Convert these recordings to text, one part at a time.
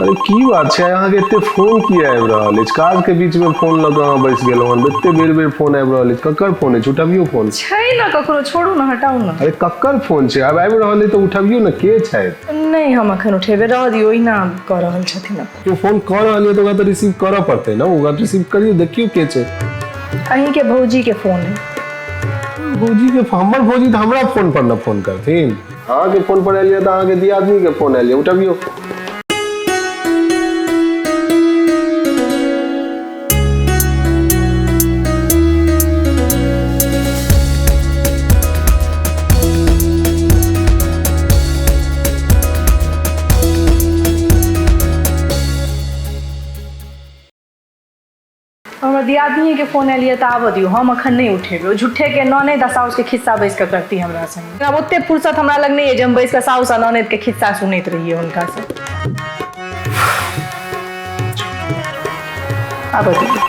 अरे की बात छै, अहाँके एते फोन किया आबि रहल अछि? काज के बीच में फोन लऽ कऽ अहाँ बैस गेलहुँ हन। एते बेर बेर फोन आबि रहल अछि, ककर फोन अछि? उठबियौ फोन। छै ने ककरो, छोड़ू ने, हटाउ ने। अरे ककर फोन छै? आब आबि रहल अछि तऽ उठबियौ ने, के छथि? नहि, हम अखन उठेबै, रह दियौ, ओहिना कऽ रहल छथिन। केओ फोन कऽ रहल यऽ तऽ ओकरा तऽ रिसीव करऽ पड़तै ने। ओकरा रिसीव करियौ, देखियौ के छै। अहींके भौजी के फोन है। भौजी के? हमर भौजी तऽ हमरा फोन पर ने फोन करथिन। अहाँके फोन पर आयल यऽ तऽ अहाँके दियादनी के फोन आयल यऽ, उठबियौ। हमर दियादनीके फोन आयल यऽ तऽ आबऽ दियौ, हम अखन नहि उठेबै। ओ झूठेके ननैद आ साउसके खिस्सा बैस कऽ करती हमरा संगे। आब ओते फुर्सत हमरा लग नहि अइ जे हम बैस कऽ साउस आ ननैदके खिस्सा सुनैत रहियै हुनकासँ। आबऽ दियौ।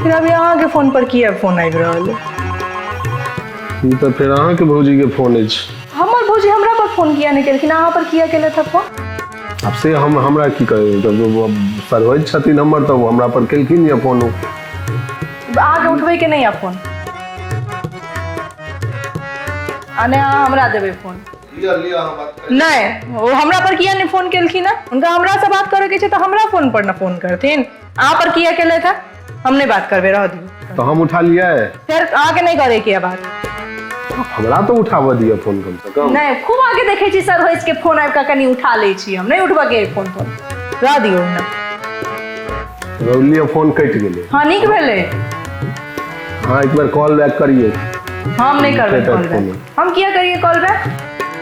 फिर अभी अहाँके फोन पर किया फोन आबि रहल अइ? ई तऽ फेर अहाँके भौजी के फोन अछि। हमर भौजी हमरा पर फोन किया नहि केलखिन? अहाँ पर किया केलथि फोन? आब से हम हमरा की कहै, सरहोज छथिन हमर तऽ ओ हमरा पर केलखिन यऽ फोन। अहाँके उठबै के नहि यऽ फोन, आ नहि अहाँ हमरा देबै फोन। नहि, ओ हमरा पर किया नहि फोन केलखिन हँ? हुनका हमरासँ बात करैके छै तऽ हमरा फोन पर ने फोन करथिन। अहाँ पर किया केलथि हँ? हम नहि बात करबै, रह दियौ। तऽ हम उठा लियै? फेर अहाँके नहि करैके यऽ बात। हमरा तऽ उठाबऽ दिअ फोन कम से कम। नहि, खूब आगे देखै छी सर होइस के फोन आबि कऽ कनि उठा लै छी। हम नहि उठबऽ के फोन फोन, रह दियौ ने। लिअ, फोन कटि गेलै। हँ, नीक भेलै। अहाँ एक बेर कॉल बैक करियौ। हम नहि करबै कॉल बैक। हम किया करियै कॉल बैक?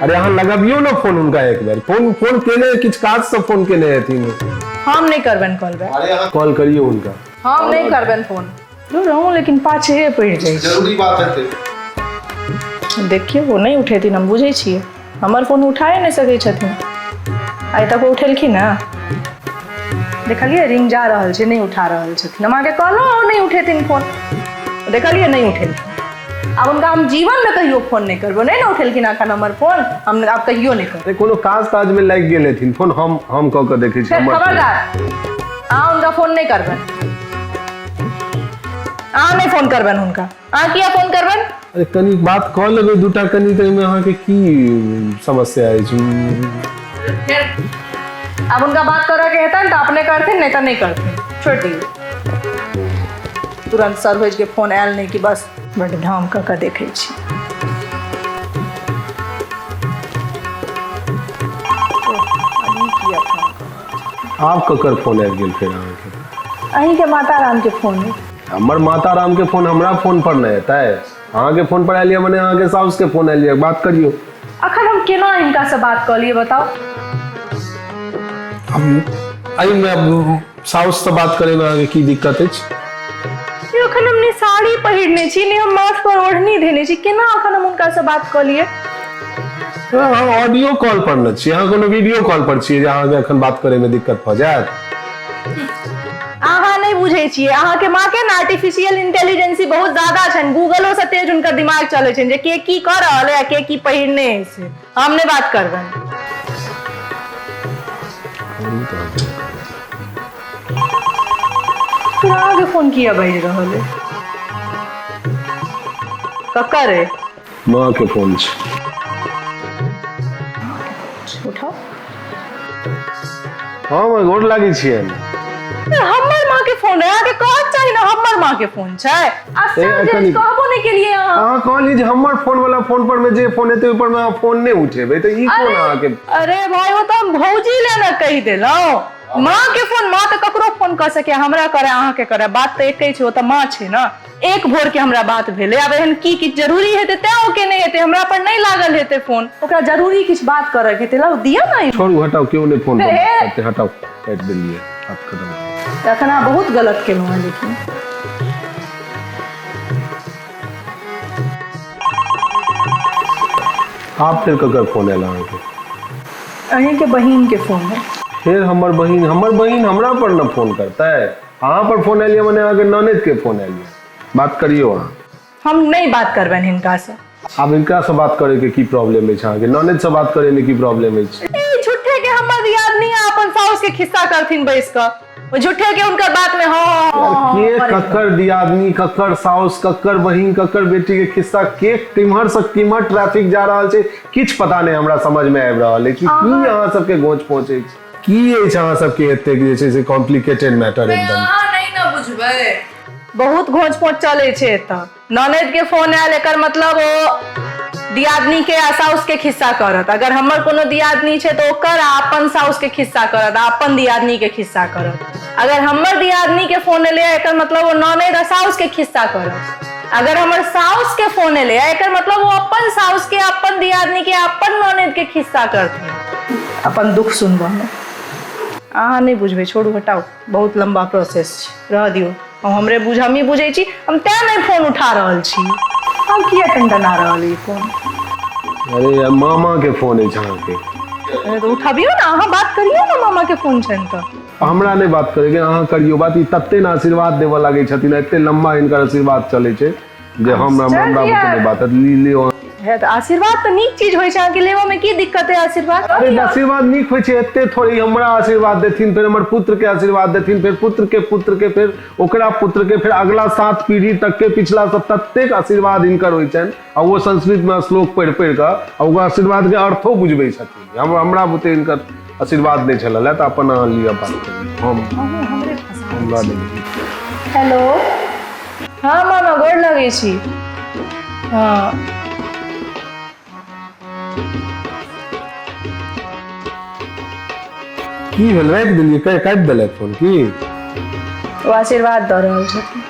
अरे अहाँ लगबियौ ने फोन हुनका एक बेर। फोन फोन केने किछु काज से फोन केने हेथिन। हम नहि करबनि कॉल बैक। अरे अहाँ कॉल करियौ हुनका। हम नहि करबनि फोन। रहूँ, लेकिन पाछे पड़ि जाइ छै। जरूरी बात हेतै। देखियौ, ओ नहि उठेथिन, हम बुझै छियै। हमर फोन उठाए नहि सकै छथिन। आइ तक ओ उठेलखिन हँ? देखलियै, रिंग जा रहल छै, नहि उठा रहल छथिन। हम अहाँके कहलहुँ, ओ नहि उठेथिन फोन। देखलियै, नहि उठेलखिन। आब हुनका हम जीवनमे कहियो फोन नहि करबै। नहि ने उठेलखिन एखन हमर फोन, हम आब कहियो नहि करबै। अरे कोनो काज ताज मे लागि गेल हेथिन। फोन हम कऽ कऽ देखै छी। फेर हमर फोन। खबरदार, अहाँ हुनका फोन नहि करबनि। अहाँ नहि फोन करबनि हुनका। अहाँ किया फोन करबनि? अरे कनि बात कऽ लेबै दूटा कनि, तऽ एहिमे अहाँके की समस्या अछि? फेर आब हुनका बात करऽके हेतनि तऽ अपने करथिन, नहि तऽ नहि करथिन, छोड़ि दियौ। तुरंत सर के फोन आयल नहि कि बस बड्ड ढाम कऽ कऽ देखै छी। आब ककर फोन आबि गेल फेर अहाँके? अहीँके माता रामके फोन अइ। हमर माता राम के फोन हमरा फोन पर नहि एतै? अहाँके फोन पर आयल यऽ मने अहाँके साउस के फोन आयल यऽ, बात करियौ। अखन हम केना हिनकासँ बात कऽ लियै, बताउ? एहिमे साउस से बात करैमे अहाँके की दिक्कत अछि? यौ, अखन हम ने साड़ी पहिरने छी, ने हम माथ पर ओढ़नी धेने छी। केना अखन हम हुनकासँ बात कऽ लियै? अहाँ ऑडियो कॉल पर ने छी, अहाँ कोनो वीडियो कॉल पर छियै जे अहाँके अखन बात करैमे दिक्कत भऽ जायत? अहाँ नहि बुझै छियै, अहाँके माँ के ने आर्टिफिशियल इंटेलिजेंसी बहुत ज्यादा छनि। गूगलो से तेज हुनकर दिमाग चलै छनि जे के की कऽ रहल है आ के की पहिरने है। से हम नहि बात करबनि। फिर अहाँके फोन किया बाजि रहल है? ककर है? माँ के फोन छै। उठाओ। हँ माँ, गोर लागै छियनि। हमर माँ के फोन रहे, अहाँके कहक चाही ने हमर माँ के फोन छै। आश्चर्य, कहबो नहि केलियै अहाँ। अहाँ कहलियै जे हमर फोन वाला फोन पर में जे फोन हेतै ओहि पर में अहाँ फोन नहि उठेबै, तऽ ई कोन अहाँके? अरे भाई, ओ तऽ हम भौजी ले ने कहि देलहुँ। माँ के फोन, माँ तऽ ककरो फोन कऽ सकैए, हमरा करे, अहाँके करे, बात तऽ एके छै। ओ तऽ माँ छै ने। एक भोर के हमरा बात भेलै। आब एहन की किछु जरूरी हेतै तैं ओ केने हेतै, हमरा पर नहि लागल हेतै फोन। ओकरा जरूरी किछु बात करऽ के हेतै, लाउ दिअ ने। छोड़ू, हटाउ, केओ नहि फोन करतै, हटाउ, काटि देलियै, बात खतम। एखन अहाँ बहुत गलत केलहुँ हँ लेकिन। आब फेर ककर फोन आयल अहाँके? अहींके बहिन के फोन है। फेर हमर बहिन? हमर बहिन हमरा पर न फोन करतै। अहाँ पर फोन आयल यऽ मने अहाँके ननैद के फोन आयल यऽ, बात करियौ अहाँ। हम नहि बात करबनि हिनकासँ। आब हिनका से बात करे के की प्रॉब्लम अछि अहाँके? ननद से बात करे में की प्रॉब्लम अछि? ई झूठे के हमर दियादनी आ अपन साउस के खिस्सा करथिन बैस कऽ, ओ झूठे के हुनकर बात में हाँ, हाँ, हाँ, हाँ, के हाँ, ककर दियादनी, ककर साउस, ककर बहिन, ककर बेटी के खिस्सा, के किम्हर से किम्हर ट्रैफिक जा रहल छै, किछु पता नहि हमरा समझ में आबि रहल अछि कि की अहाँ सबके गोंच पहुंचे अछि, की अछि अहाँ सबके एतेक जे छै से कॉम्प्लिकेटेड मैटर एकदम। अहाँ नहि ने बुझबै, बहुत घोंच पोंच चलै छै एतऽ। ननद के फोन आयल एकर मतलब ओ दियादनी के आ साउस के खिस्सा करत। अगर हमर कोनो दियादनी छै तऽ ओकर आ अपन साउस के खिस्सा करत आ अपन दियादनी के खिस्सा करत। अगर हमर दियादनी के फोन एलै एकर मतलब ओ ननद आ साउस के खिस्सा करत। अगर हमर साउस के फोन एलै एकर मतलब ओ अपन साउस के, अपन दियादनी के, अपन ननद के खिस्सा करथिन। अपन दुख सुनबऽ मे अहाँ नहि बुझबै, छोड़ू हटाउ, बहुत लम्बा प्रोसेस छै, रहऽ दियौ। हम हमरे बुझ, हमही बुझै छी, हम तें नहि फोन उठा रहल छी। हम किया टनटना रहल ई फोन? अरे यार, मामा के फोन अछि अहाँके। अरे तऽ उठबियौ ने, अहाँ बात करियौ ने, मामा के फोन छनि तऽ। हमरा नहि बात करैके, अहाँ करियौ बात। ई तते ने आशीर्वाद देबऽ लागै छथिन, एते लम्बा हिनकर आशीर्वाद चलै छै जे हमरा आश्चर्य। हमरा बुते नहि बात ली लियौ। है तऽ आशीर्वाद तऽ नीक चीज होइ छै, अहाँके लेबऽ मे की दिक्कत है आशीर्वाद? अरे तऽ आशीर्वाद नीक होइ छै, एते थोड़े हमरा आशीर्वाद देथिन, फेर हमर पुत्र के आशीर्वाद देथिन, फेर पुत्र के पुत्र के, फेर ओकरा पुत्र के, फेर अगला 7 पीढ़ी तक के, पिछला सब, ततेक आशीर्वाद हिनकर होइ छनि। आ ओ संस्कृत में श्लोक पढ़ि पढ़ि कऽ आ ओकर आशीर्वाद के अर्थो बुझबै छथिन। हम हमरा बुते हिनकर आशीर्वाद नहि छल तऽ अपन अहाँ लिअ बात करियौ। हम अहूँ हमरे फंसा हमरा नहि। हेलो, हाँ मामा, गोर लगै छी। हाँ की भेल, राखि देलियै? काटि देलक फोन की? ओ आशीर्वाद दऽ रहल छथिन।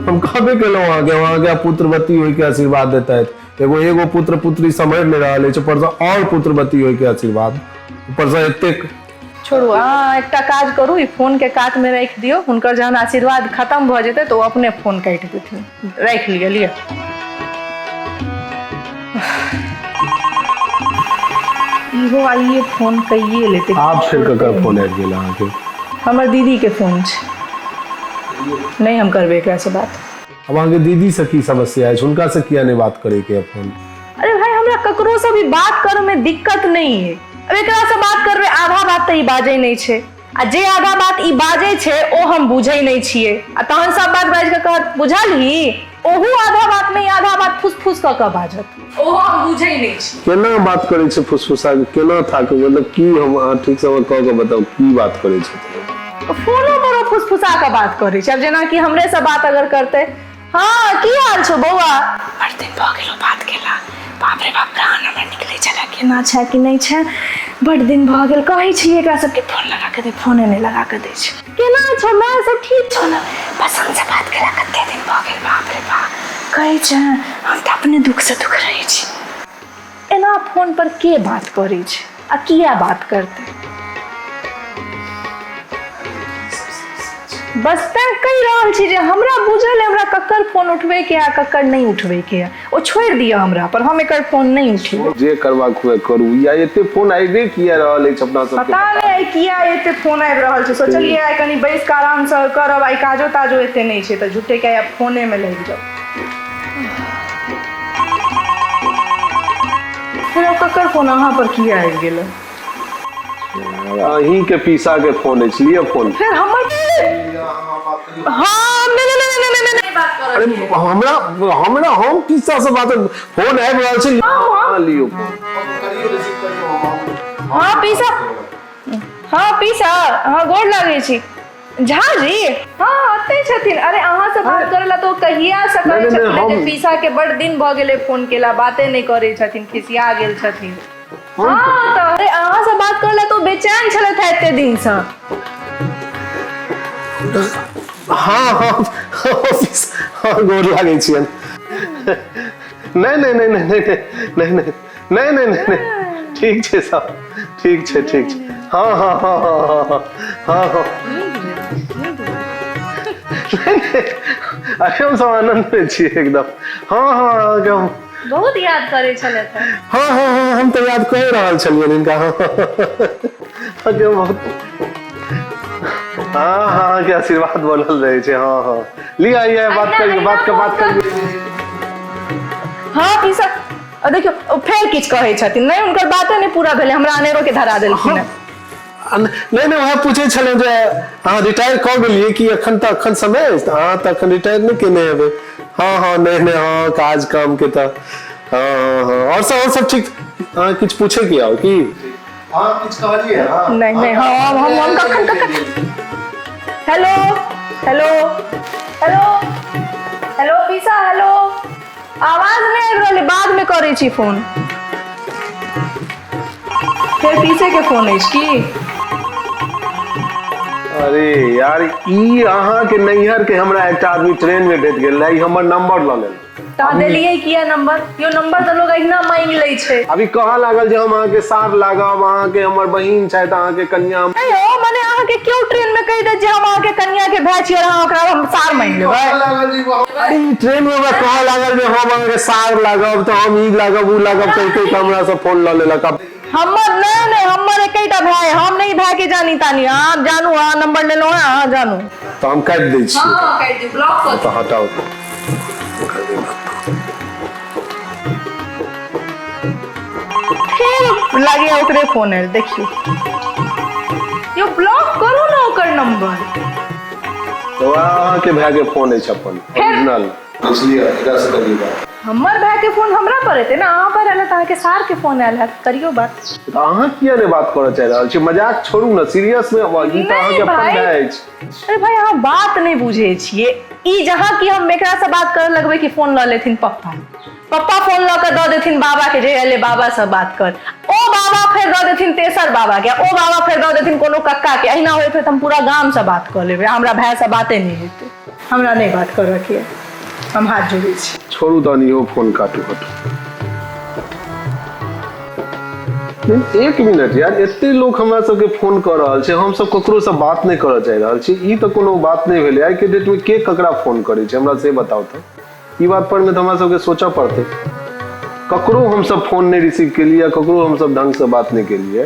हम कहबे केलहुँ अहाँके, अहाँके पुत्रवती होइके आशीर्वाद देतथि। एगो एगो पुत्र पुत्री सम्हरि नहि रहल अछि, ऊपरसँ आओर पुत्रवती होइके आशीर्वाद, ऊपरसँ एतेक। छोड़ू, अहाँ एकटा काज करू, ई फोन के कात में राखि दियौ। हुनकर जहन आशीर्वाद खत्म भऽ जेतै तऽ ओ अपने फोन काटि देथिन। राखि लिअ, लिअ। इहो आइए फोन कैये लेतै। आब फेर ककर फोन आबि गेल अहाँके? हमर दीदी के फोन छै। नहि हम करबै एकरासँ बात। अब अहाँके दीदी से की समस्या अछि? हुनका से किया नहि बात करैके है फोन? अरे भाई, हमरा ककरो से भी बात करे में दिक्कत नहीं है। अब एकरा से बात करबै, आधा बात तऽ ई बाजै नहि छै, आ जे आधा बात ई बाजै छै ओ हम बुझै नहि छियै, आ तहन सब बात बाजि कऽ कहत बुझलही, ओहू आधा बात में ई आधा बात फुस फुस कऽ कऽ बाजत, ओहो हम बुझै नहि छी। केना बात करै छै फुसफुसा के, केना थाक, मतलब की हम अहाँ ठीक से हमरा कह के बताउ की बात करै छथिन? फोनो पर ओ फुसफुसा कऽ बात करै छै। आब जेनाकि हमरे से बात अगर करतै, हाँ की हाल छौ बौआ, बड़ दिन भऽ गेलो बात केला, बाप रे बाप प्राण हमर निकलै छलै, केना छै कि नहि छै, बड़ दिन भऽ गेल, कहै छियै एकरा सबके फोन लगा कऽ दे, फोने नहि लगा कऽ दै छै, केना छौ माय सब ठीक छौ ने, पसन्द से बात केला कते दिन भऽ गेल, बाप रे बाप कहै छै हम तऽ अपने दुख से दुख रहै छी। एना फोन पर के बात करै छै आ किया बात करतै? बस तैं कहि रहल छी जे हमरा बुझल है हमरा ककर फोन उठबै के आ ककर नहि उठबै के है। ओ छोड़ि दिअ हमरा पर, हम एकर फोन नहि उठेबै। जे करबाक हुए करू, या एते फोन आबिए किया रहल अछि अपना सबके? पता नहि आइ किया एते फोन आबि रहल छै। सोचलियै आइ कनि बैस कऽ आरामसँ करब, आइ काजो ताजो एते नहि छै, तऽ झूठे के आइ फोने मे लागि जाउ। फेर आब ककर फोन अहाँ पर किया आबि गेल? अहीं के पीसा के फोन अछि, लिअ फोन। फेर हमर? हाँ, नहीं नहीं नहीं नहीं नहीं नहीं बात अरे हमरा हमरा हम पीसा से बात, फोन आबि रहल छै, हाँ लियौ फोन। हाँ पीसा, हाँ पीसा, हाँ गोर लागै छी झा जी। हाँ ओतै छथिन। अरे अहाँ से बात करे ला तो कहिया से कहै नहीं, नहीं, छथिन जे हम- पीसा के बड़ दिन भऽ गेलै फोन केला, बाते नहि करै छथिन, खिसिया गेल छथिन। हाँ तऽ अरे अहाँ से बात करे ला तो बेचैन छलथि हेँ एते दिन से। हाँ हाँ हाँ, गोर लागै छियनि। नहि नहि नहि नहि नहि नहि नहि नहि नहि नहि नहि, ठीक छै, सब ठीक छै, ठीक छै। हाँ हाँ हाँ हाँ हाँ हाँ हाँ हाँ, नहि नहि, अरे हम सब आनंद में छियै एकदम। हाँ हाँ, अहाँके हम बहुत याद करै छलथि हेँ। हाँ हाँ हाँ, हम तऽ याद कहि रहल छलियनि हिनका। हाँ अहाँके बहुत, हाँ हाँ, अहाँके आशीर्वाद बनल रहै छै। हाँ हाँ, लिअ, आइए बात करियौ, बात के बात करियौ। हँ पीसा, आ देखियौ ओ फेर किछु कहै छथिन। नहि, हुनकर बाते नहि पूरा भेलै, हमरा अनेरो के धरा देलखिन हँ। नहि नहि, वएह पूछै छलहुँ जे अहाँ रिटायर कऽ गेलियै कि एखन? तऽ एखन समय अछि तऽ अहाँ तऽ एखन रिटायर नहि केने हेबै। हँ हँ, नहि नहि, हँ, काज काम के तऽ हँ हँ हँ। आओर सब ठीक? अहाँ किछु पूछे के आउ की? अहाँ किछु कहलियै? हँ? नहि नहि, हम हम हम कखन कखन? हेलो हेलो हेलो हेलो, पीसा, हेलो, आवाज नहि आबि रहल है। बादमे करै छी फोन। फेर पीसे के फोन अछि की? अरे यार, ई अहाँके नैहर के हमरा एकटा आदमी ट्रेन में भेट गेल रहे, ई हमर नंबर लऽ लेलक। तऽ देलियै किया नंबर? यो नंबर तऽ लोग अहिना मांगि लै छै। अभी कहऽ लागल जे हम अहाँके सार लागब, अहाँके हमर बहिन छथि, अहाँके कन्या। नहि हो, मने अहाँके केओ ट्रेन में कहि देत जे हम अहाँके कन्या के भाय छी और अहाँ ओकरा हम सार मानि लेबै? अरे, ई ट्रेन में हमरा कहऽ लागल जे हम अहाँके सार लागब, तऽ हम ई लागब, ओ लागब, कहि कहि के हमरा से फोन लऽ लेलक अब। हमर नहि नहि, हमर एकेटा भाय, हम नहि भाय के जानी तानी। अहाँ जानू, अहाँ नंबर लेलहुँ हैं, अहाँ जानू। तऽ हम काटि दै छी। हँ, काटि दियौ, ब्लॉक कऽ। तऽ हटाउ। फेर लागैया ओकरे फोन आयल। देखियौ यौ, ब्लॉक करू ने ओकर नंबर। तऽ अहाँके भाय के फोन अछि अपन ओरिजिनल, बुझलियै? एकरा से करियै बात। हमर भाय के फोन हमरा पर एतै ने? अहाँ पर आयल तऽ अहाँके सार के फोन आयल हैत, करियौ बात। तऽ अहाँ किया नहि बात करऽ चाहि रहल छी? मजाक छोड़ू ने, सीरियस मे ई तऽ अहाँके नहि अपन भाई। भाय अछि। अरे भाई, अहाँ बात नहि बुझै छियै। ई जहाँ कि हम एकरासँ बात करऽ लगबै कि फोन लऽ लेथिन पप्पा। पप्पा फोन लऽ कऽ दऽ देथिन बाबा के जे अले बाबा से बात कर। ओ बाबा फेर दऽ देथिन तेसर बाबा के, ओ बाबा फेर दऽ देथिन कोनो कक्का के। अहिना होइत होइत हम पूरा गाम से बात कऽ लेबै, हमरा भाय से बाते नहि हेतै। हमरा नहि बात करऽ के अइ, हम हाथ जोड़ै छी। छोड़ू तहन इहो फोन, काटू, हटू। एक मिनट यार, एते लोक हमरा सबके फोन कऽ रहल छै, हमसब ककरोसँ बात नहि करऽ चाहि रहल छी, ई तऽ कोनो बात नहि भेलै। आइ के डेट मे के ककरा फोन करै छै, हमरा से बताउ। तऽ ई बात पर मे तऽ हमरा सबके सोचऽ पड़तै। ककरो हमसब फोन नहि रिसीव केलियै, ककरो हमसब ढंग से बात नहि केलियै,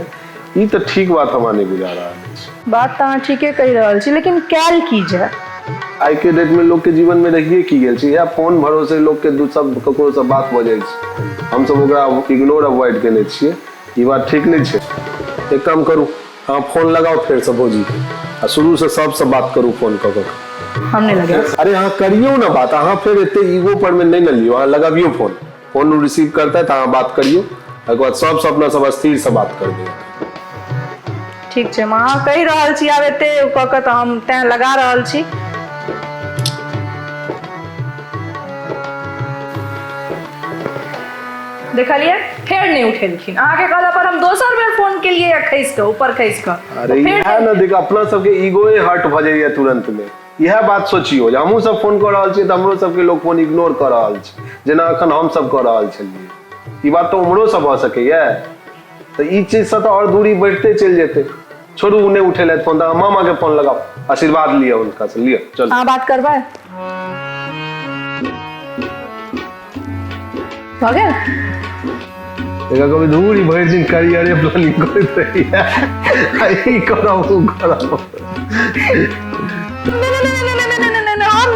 ई तऽ ठीक बात हमरा नहि बुझा रहल अछि। बात तऽ अहाँ ठीके कहि रहल छी, लेकिन कयल की जाय? आइ के डेट में लोग के जीवन में रहिए की गेल छै? इएह फोन भरोसे लोग के दू सब ककरो से बात भऽ जाइ छै। हमसब ओकरा इग्नोर, अवॉइड केने छियै, ई बात ठीक नहि छै। एक काम करू, अहाँ फोन लगाउ फेरसँ भौजी के आ शुरूसँ सबसँ बात करू फोन कऽ कऽ। हम नहि लगायब। अरे, अहाँ करियौ ने बात। अहाँ फेर एते ईगो पर में नहि ने लियौ। अहाँ लगबियौ फोन, फोन रिसीव करतै तऽ अहाँ बात करियौ, ओकर बाद सबसँ अपना सब स्थिरसँ बात करबै। ठीक छै, हम अहाँ कहि रहल छी आब एते कऽ कऽ, तऽ हम तैं लगा रहल छी। देखलियै, फेर नहि उठेलखिन। अहाँके कहला पर हम दोसर बेर फोन केलियै, खसि कऽ ऊपर खसि कऽ। अरे, इएह ने देख, अपना सबके ईगोए हर्ट भऽ जाइए तुरंत में। इएह बात सोचियौ जे हमहूँ सब फोन कऽ रहल छियै तऽ हमरो सबके लोक फोन इग्नोर कऽ रहल छै, जेना एखन हम सब कऽ रहल छलियै। ई बात तऽ उम्हरो से भऽ सकैया, तऽ ई चीजसँ तऽ आओर दूरी बढ़िते चलि जेतै। छोड़ू, ओ नहि उठेलथि फोन तऽ मामा के फोन लगाउ, आशीर्वाद लिअ हुनका से, लिअ, चलू। अहाँ बात करबै? भऽ गेल। एकरा कभी धूरी भरि दिन करियरे प्लानिंग करैत रहैया, आ ई करब, ओ करब। नहि नहि नहि नहि नहि नहि नहि, हम